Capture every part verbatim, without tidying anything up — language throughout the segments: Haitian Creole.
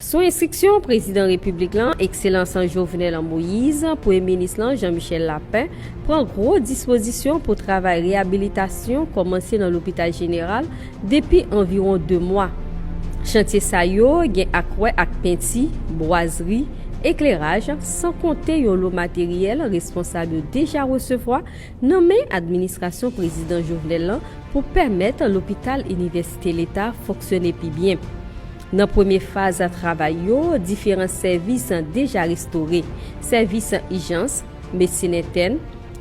Sou enstriksyon Prezidan Repiblik lan, Ekselans Jovenel Moïse, Premye Minis lan, Jean Michel Lapin, pran gwo dispozisyon pou travay reyabilitasyon kòmanse nan Lopital Jeneral depi anviwon de mwa. Chantye sa yo gen ak wè ak penti, bwazri, ekleraj, san konte yon lo materyèl responsab yo deja resevwa nan men administrasyon Prezidan Jovenel lan pou pèmèt Lopital Inivèsite Leta fonksyone pi byen. Nan premye faz travay yo, diferan sèvis deja restore. Sèvis ijans, medsen entèn,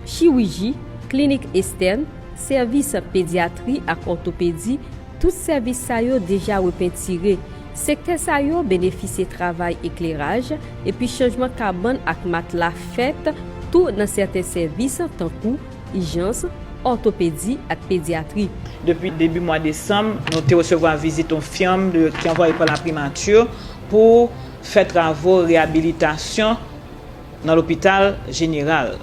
chiwiji, klinik estèn, sèvis pedyatri ak òtopedi, tout sèvis sa yo deja repentire. Sektè sa yo benefisye travay ekleraj, epi chanjman kabann ak matla fèt tou nan sèten sèvis, tankou ijans, òtopedi ak pedyatri. Depi debi mwa desanm, nou te resevwa vizit yon firm de, ki anvwaye pa la primati pou fè travo reyabilitasyon nan lopital jeneral.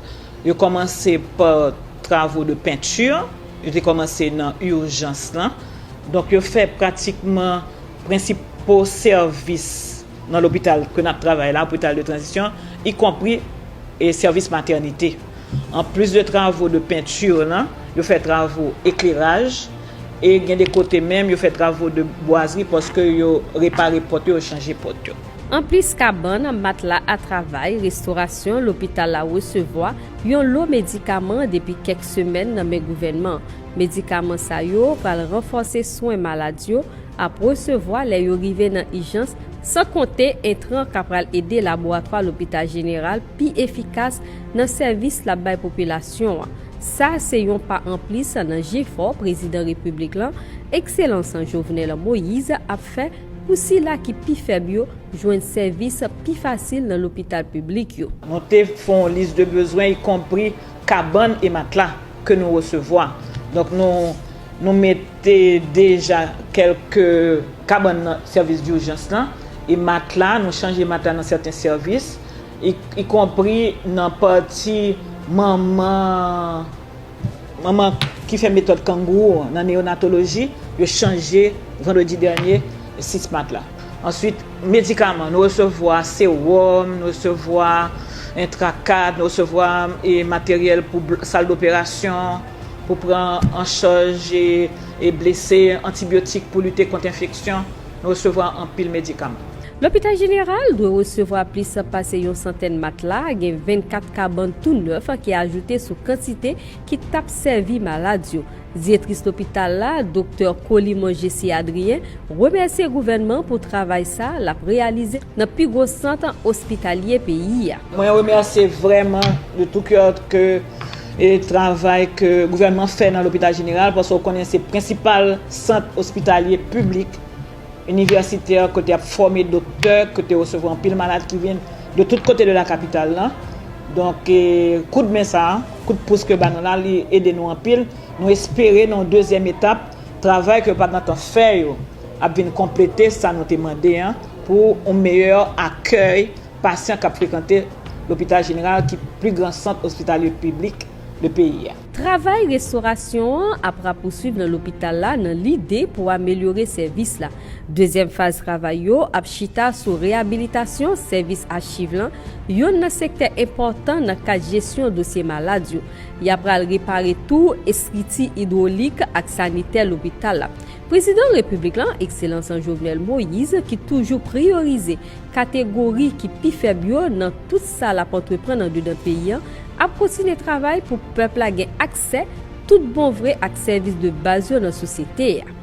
Yo kòmanse pa travo de penti, yo te kòmanse nan ijans lan. Donk, yo fè pratikman prensipal sèvis nan lopital ke n ap travay la, lopital de tranzisyon, ikonpri e sèvis matènite. Anplis de travo de penti lan, yo fè travo ekleraj, e gen de kote menm, yo fè travo de bwazri paske yo repare pòt yo, yo chanje pòt yo. Anplis kabann, matla a travay, restorasyon, lopital la resevwa yon lo medikaman depi kèk semèn nan men gouvènman. Medikaman sa yo pral ranfòse swen malad yo ap resevwa lè yo rive nan ijans, san konte entran k ap pral ede laboratwa Lopital Jeneral pi efikas nan sèvis l ap bay popilasyon an. Sa se yon pa anplis nan jefò Prezidan Repiblik lan, Ekselans Jovenel Moïse, ap fè pou sila ki pi fèb yo jwenn sèvis pi fasil nan lopital piblik yo. Nou te fè yon lis de bezwen, ikonpri kabann e matla ke nou resevwa. Donk, nou, nou mete deja kèlke kabann nan sèvis dijans lan, e matla, nou chanje matla nan sèten sèvis, i, ikonpri nan pati manman, manman ki fè metòd kangou nan neyonatoloji, yo chanje vandredi dènye sis matla. Answit, medikaman, nou resevwa sewòm, nou resevwa entrakad, nou resevwa, e, materyèl pou bl-, sal doperasyon, pou pran an chaj, e, e blese, antibyotik pou lite kont enfeksyon, nou resevwa anpil medikaman. Lopital Jeneral dwe resevwa plis pase yon santèn matla, gen vennkat kabann tou nèf ki ajoute sou kantite ki t ap sèvi malad yo. Direktris lopital la, Doktè Colimon Jessie Adrien, remèsye gouvènman pou travay sa l ap reyalize nan pi gwo sant ospitalye peyi a. Mwen remèsye vrèman de tout kè ke, e, travay ke gouvènman fè nan lopital jeneral, paske w konnen se prensipal sant ospitalye piblik inivèsitè, kote y ap fòme doktè, kote resevwa anpil malad ki vin de tout kote de la kapital lan. Donk, e, koudmen sa a, kout pous ke ba nou la, li ede nou anpil. Nou espere nan yon dezyèm etap, travay ke yo pa t gentan fè yo ap vin konplete sa nou te mande an pou yon meyè akèy pasyan k ap frekante lopital jeneral ki pli gran sant ospitalye piblik de peyi a. Travay restorasyon an ap rapousuiv nan lopital la nan lide pou amelyore sèvis la. Dezyèm faz travay yo ap chita sou reyabilitasyon sèvis achiv lan, youn nan sektè enpòtan nan kad jesyon dosye malad yo. Y ap pral repare tou estrikti idwolik ak sanitè lopital la. Prezidan Repiblik lan, Ekselans Jovenel Moïse, ki toujou priyorize kategori ki pi fèb yo nan tout sa l ap antreprann andedan peyi an, ap kontinye travay pou pèp la gen aksè tout bon vre ak sèvis de baz yo nan sosyete a.